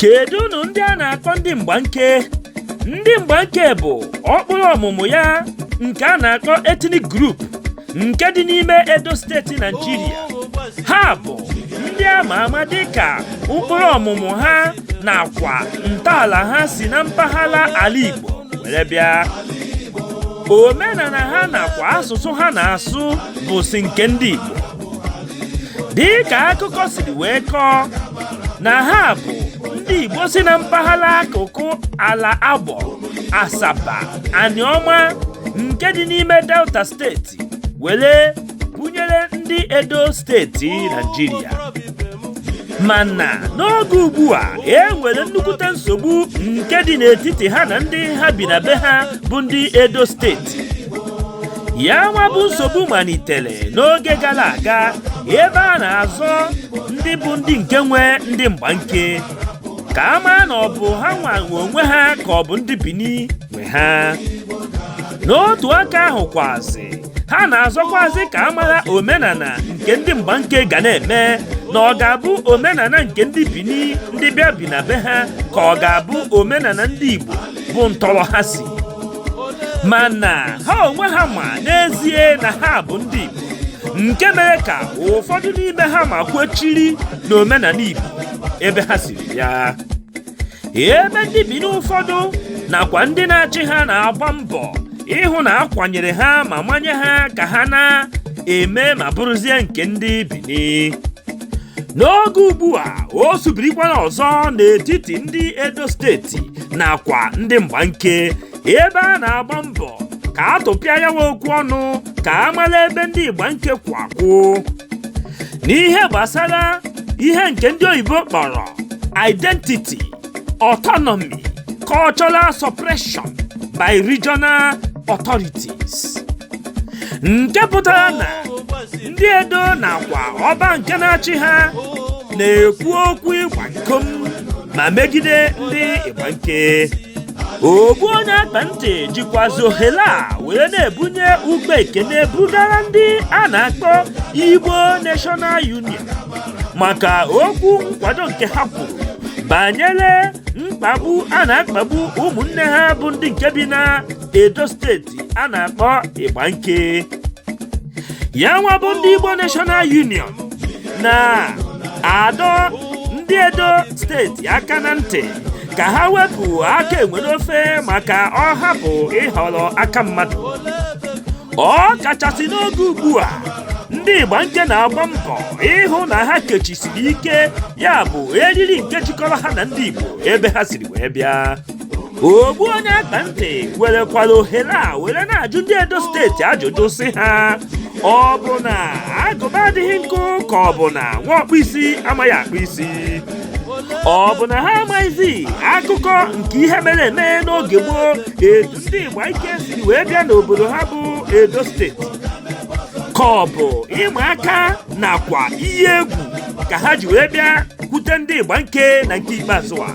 Kedu unu ndị a na-akpọ ndị Mgbanke? Ndị Mgbanke bụ ọkpụrụ ọmụmụ ya nke a na-akpọ ethnic group nke dị n'ime Edo Steeti, Naijiria. Ha bụ ndị a ma ama dịka ụkpụrụ ọmụmụ ha nakwa ntọala ha si na mpaghara ala Igbo were bịa. Omenala ha nakwa asụsụ ha na-asụ bụ si nke ndị Igbo. Dịka akụkọ siri wee kọọ na ha bụ ndị Igbo si na mpaghara akụkụ ala Agbọ, Asaba, Aniọma nke dị n'ime Delta Steeti were bunyere ndị Edo Steeti, Naijiria. Mana n'oge ugbu a, e nwere nnukwute nsogbu nke dị n'etiti ha na ndị ha bi na be ha bụ ndị Edo Steeti. Ya nwa bụ nsogbu malitere n'oge gara aga, ebe a na-azọ ndị bụ ndị nke nwe ndị Mgbanke, ka a maa na ọ bụ ha nwa nwe onwe ha ka ọ bụ ndị Bini nwe ha. N'otu aka ahụ kwazi, ha na-azọkwazi ka a mara omenala nke ndị Mgbanke ga na-eme, na ọ ga-abụ omenala nke ndị Bini, ndị bịa bi na be ha, ka ọ ga-abụ omenala ndị Igbo bụ ntọrọ ha si. Mana ha onwe ha ma n'ezie na ha bụ ndị Igbo, nke mere ka ụfọdụ n'ime ha ma kwechiri n'omenala Igbo ebe ha siri bịa, ebe ndị Bini ụfọdụ nakwa ndị na-achị ha na-agba mbọ ịhụ na akwanyere ha ma manye ha ka ha na-eme ma bụrụzie nke ndị Bini. N'oge ugbu a, o subirikwara ọzọ n'etiti ndị Edo Steeti nakwa ndị Mgbanke, ebe a na-agba mbọ ka a tụpịa ya nwa okwu ọnụ, ka a mara ebe ndị Igbanke kwụ n'ihe gbasara ihe nke ndị oyibo kpọrọ identity, autonomy, cultural suppression by regional authorities, nke pụtara na ndị Edo nakwa ọba nke na-achị ha na-ekwu okwu ịgba nkom ma megide ndị Igbanke. Ogbu onye akpa ntị jikwazi ohere a were na-ebunye ugbo ekene bugara ndị a na-akpọ Igbo National Union maka okwu nkwado nke ha kwuru banyere mkpagbu a na-akpagbu ụmụnne ha bụ ndị nke bi na Edo Steeti a na-akpọ Igbanke. Ya nwa bụ ndị Igbo National Union na-adọ ndị Edo Steeti aka na ntị ka ha wepụ aka enwe n'ofe, maka ọ hapụ ịhọrọ aka mmadụ, ọ kachasị n'oge ugbu a ndị Igbanke na-agba mbọ ịhụ na ha kechisiri ike, ya bụ eriri nke jikọrọ ha na ndị Igbo ebe ha siri wee bịa. Ogbu onye akpa ntị werekwara ohere a were na-ajụ ndị Edo Steeti ajụjụ, sị ha ọ bụ na agụba adịghị nkụ, ka ọ bụ na nwa ọkpụ isi amaghị akpụ isi? Ọ bụ na ha amaghịzi akụkọ nke ihe mere eme n'oge gboo, etu ndị Igbanke siri wee bịa n'obodo ha bụ Edo Steeti, ka ọ bụ ịma aka nakwa iyi egwu ka ha ji wee bịa kwute ndị Igbanke na nke ikpeazụ a?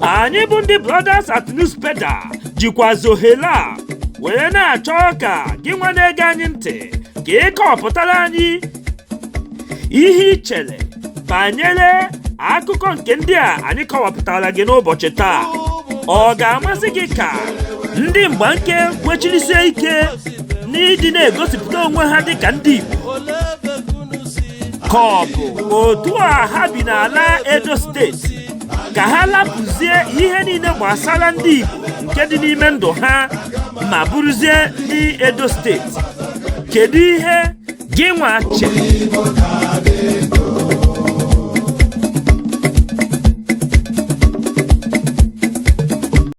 Anyị bụ ndị Brothers at Newspaper jikwazi ohere a were na-achọ ka gị nwa na-ege anyị ntị ka ị kọpụtara anyị ihe ị chere banyere akụkọ nke ndị a anyị kọwapụtara gị n'ụbọchị taa. Ọ ga-amasị gị ka ndị Mgbanke kwechirisie ike n'ịdị na-egosipụta onwe ha dịka ndị Igbo, ka ọ bụ otu a ha bi n'ala Edo Steeti ka ha lapụzie ihe niile gbasara ndị Igbo nke dị n'ime ndụ ha ma bụrụzie ndị Edo Steeti? Kedu ihe gị nwa chere?